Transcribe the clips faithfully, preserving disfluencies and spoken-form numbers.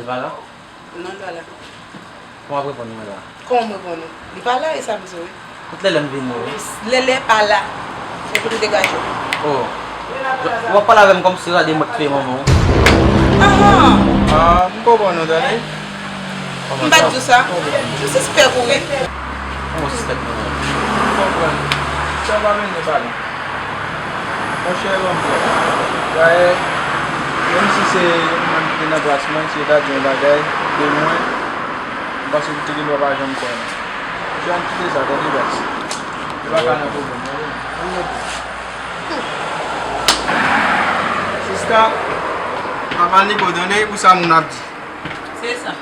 Li pa la? Non, li pa la. Kòman w ap reponn mwen la? Kòman m reponn ou? Li pa la, e sa m di w, wi. Tout lè lè m vini, wi. Lè lè pa la. Se pou ou degaje w. Oh. W ap pale avè m kòmsi se gade mwen k touye manman w. Ahan! Ah, m konprann ou, tande. M pa t di w sa. M sispèk ou, wi. Kòman w sispèk mwen? M konprann. Sa pa mennen pale. Monchè, ban m kè. Dayè, menm si se yon moun ki te nan plas mwen, si yo ta di yon bagay de mwen, m panse li te gen dwa pa janm kwè mwen. Monchè, ann kite sa, tande, baz. Li pa ka nan pwoblèm, tande. Ann mete. Sista, pa pale nèg yo, tande, pou sa moun ap di. Se sa.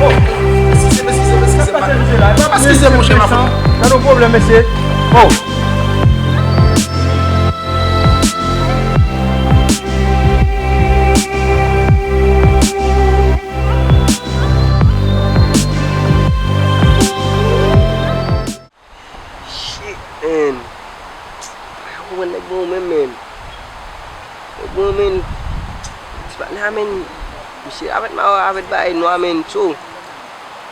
Oh, eskize m, eskize m, eskize m, pa, pa eskize m, monchè, m ap fè. Gade yon pwoblèm, mesye. Oh. Shit, man. Mwen pa konprann nèg mwen menm, man. Nèg mwen, man. Ti pa la, man. Misye avèk ma, avèk bagay nwa, man. So,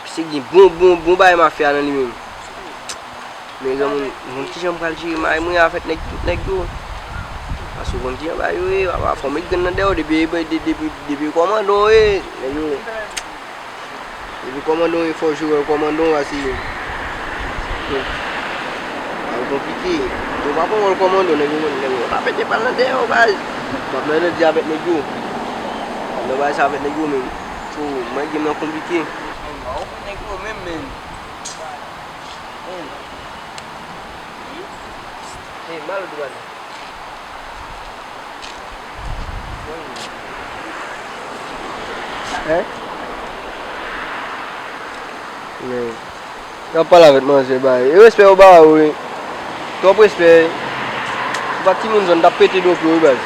misye gen bon, bon, bon bagay mafya nan li menm. Men granmoun, mwen kijan m pral jere mari mwen avèk nèg, tout nèg yo? Paske w konn kijan bagay yo ye, papa, fò w met grenn nan dèyè w, depi, depi, depi, depi kòmandan w ye, nèg yo. Epi kòmandan w ye, fò w jere kòmandan w, paske, hmm, bagay konplike. Yo pa pran wòl kòmandan, nèg yo, nèg yo pa pete bal nan dèyè w, baz. W ap nan landi avèk nèg yo. W ap nan bagay sa avèk nèg yo, men. So, mwen, game nan konplike. Men, mwen pa konprann nèg yo menm, men. Men. Hey, mal ou te pale? Hein? Men, n ap pale avèk manzè, bay. E respè yo ba ou, wi. Twòp respè. Se pa timoun zòn, t ap pete do pou yo, wi, baz.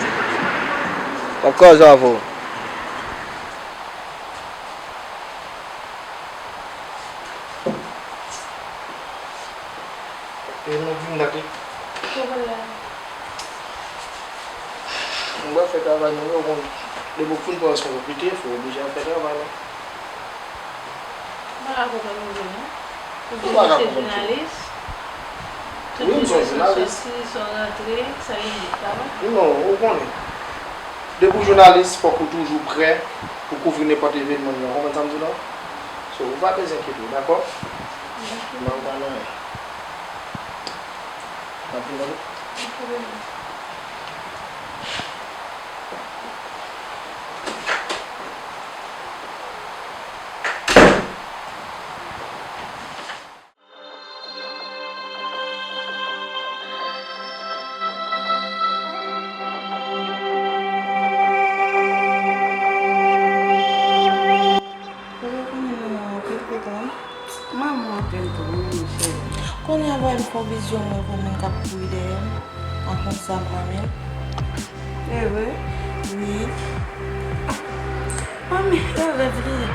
M ap kòze avè w. E nou vin date. Ou konn la. Nou va fè travay nou, ou konn. Depi w fin pran responsabilite, fò w oblije al fè travay nou. M pa ka konprann ou vre non. Ou vle se jounalis. Tout jounalis. Wi, m se jounalis. Sòti, sòti, sò rantre, sa vle di travay. Non, ou konnen. Depi w jounalis, fòk ou toujou prè pou kouvri nenpòt evènman, ou konprann sa m di w la? So, ou pa bezwen enkyete w, dakò? Dakò. M pa nan anyen. N ap vin tande. Ok, bebe. Ou konnen nou anpil pitit, wi. Manman anpil tou, wi, monchè. Kounye a, bay m fè yon vizyon mwen pou moun k ap kouri dèyè m ak yon zam nan men l. E vre? Wi. Manmi, e rèv li ye.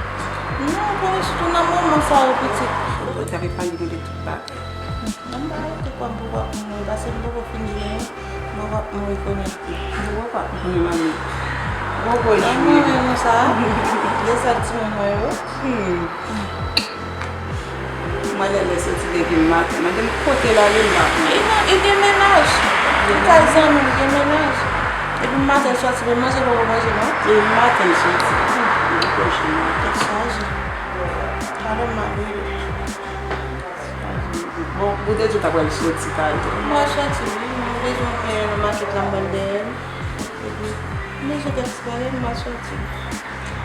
Non, konnen sitou nan moman sa yo, pitit. Ou te ap epayi nou de tout bagay. Manman, ou te kwè m poko ap mouri, paske m poko fin genyen, m poko ap mouri kounye a. M poko ap mouri, manmi. Poko jwe. Manman, renmen sa. De sa timoun mwen yo. Hmm. Mwen lè lè soti depi maten. Mande m kote l ale, m pa konnen. E non, e gen mennaj. Li kay zanmi l, gen mennaj. Depi maten l soti, men manje poko manje non. Depi maten l soti. Li kòche maten. Tèt chaje. Talè m ap rele. Bon, ou te di w ta pral soti talè. M pral soti, wi. M bezwen fè nan makèt la, m pral dèyè l. Epi, m bezwen fè ti bagay, m pral soti.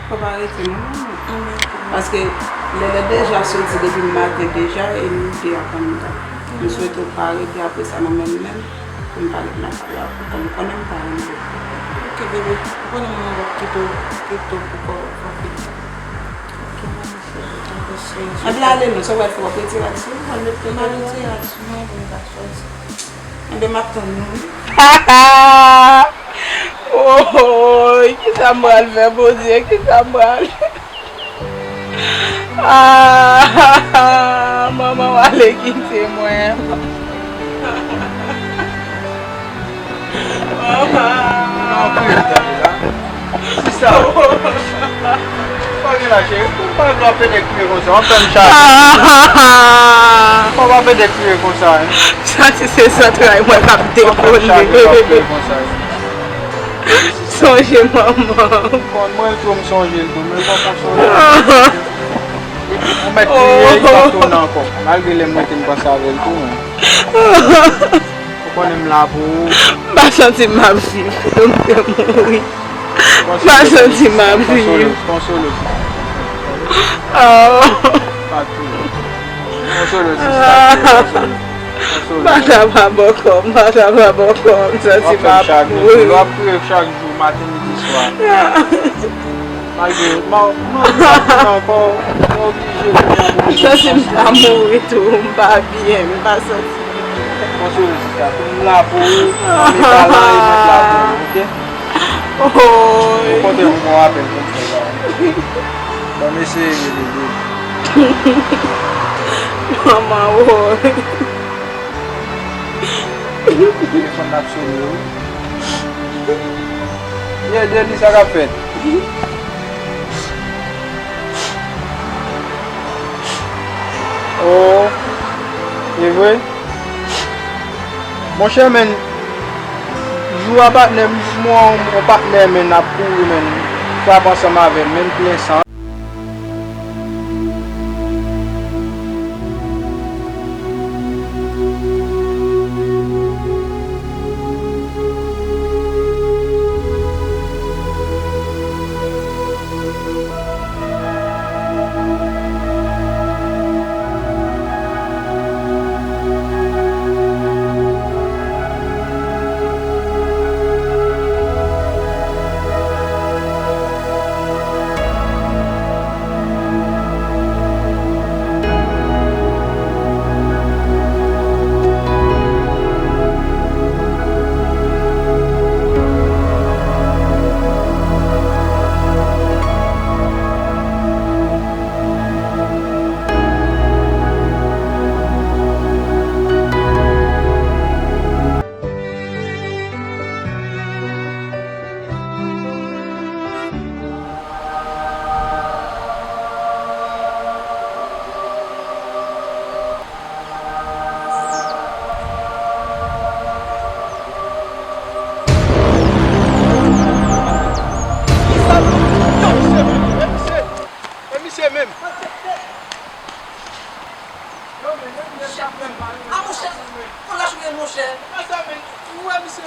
Fò pa rete non, manman. Paske lè lè deja soti depi maten deja e nou te ap anndan. M swete w pa rete apre sa nan menm menm pou m pa ret nan kay la pou kòm ou konnen m pa renmen. Ok, bebe, ou konnen mwen wè kite w, kite w pou kò w, ok. Ok, manman, cheri. Ann ale non, sa w pral fè, w ap retire rad sou ou? Mwen met, mwen retire rad sou mwen, pou m ka sòti. Enben, m ap tann nou wi. Oy, kisa m pral fè, Bondye? Kisa m pral fè? Ah, manman w ale kite mwen. Manman. Sista, pa gen la, cheri. Ou pa vle w ap pede kriye konsa. W ap fè m chaje. Ou pa pede kriye konsa, hein. Santi se zantray mwen k ap debone. W ap fè m chaje lè w ap kriye konsa, hein. Sonje manman. Konn mwen tou, m sonje l tou, men l pa konsole. Ou mèt kriye, li p ap tounen ankò. Malgre lè m rete m panse avè l tou, men. Ou konnen m la pou ou. M pa santi m ap viv, m te mouri. M pa santi m ap viv. Konsole w, konsole w, sista. Oh. Pa kriye. Konsole w, sista, konsole w. Konsole w. M pa kapab ankò, m pa kapab ankò, m santi m ap mouri. W ap kriye chak jou, maten, midi, swa. Malgre, m, m, m, m ankò, m oblije. M santi m ta mouri tou, m pa byen, m pa santi. Konsole w, sista, m la pou ou, m la pou ou, oke? Oy. Ou konte pou mwen apèl konsa la. Ban m eseye rele li. Manman, woy. Telefòn n ap sone wi. Yeah, Deni, sa k ap fèt? Oh, e vre? Monchè, men, jou a patnè m, m wè yon, yon patnè, men, ap kouri, men, frape ansanm avè m, men, plen san. Kisa nou? Yo, misye menm, e misye, e misye menm. Yo, men, men, men, men, men. A, monchè, fò lach ou ye, monchè. Konsa, men, ou wè, misye, e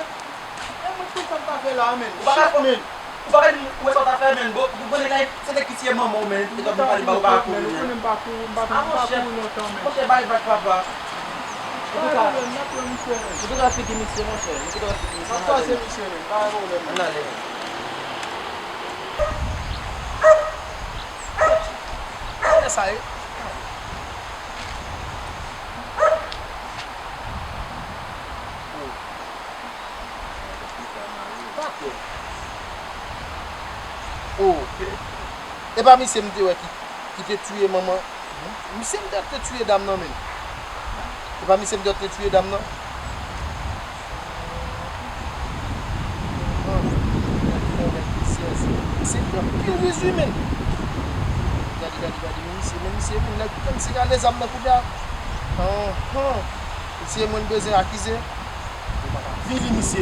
mwen, tout sa m ta fè la, men. Ou pa ka fè, men. Ou pa ka di m, ou wè sa w ta fè, men. Bon, bon, nèg la, se nèg ki tiye manman w, men. E tòp, nou pale ba ou pa kouri, men. Ou konnen m pa kouri, m pa, m pa kouri lontan, men. Monchè, bay vag, papa. Antouka, antouka, figi misye, monchè. Antouka, figi misye, m ap pase misye, men. Pa gen pwoblèm. Ann ale, men. Kilè sa ye? Oh. Oh. E pa misye m te wè ki, ki te tiye manman. Misye m te, te tiye dam nan menm. E pa misye m te, te tiye dam nan. Misye te anpil rizi menm. Gade, gade, gade, men misye, men misye, men nèg ki konn sirale zam nan kounye a. Anhan. Misye, mwen bezwen akize. Vini, misye.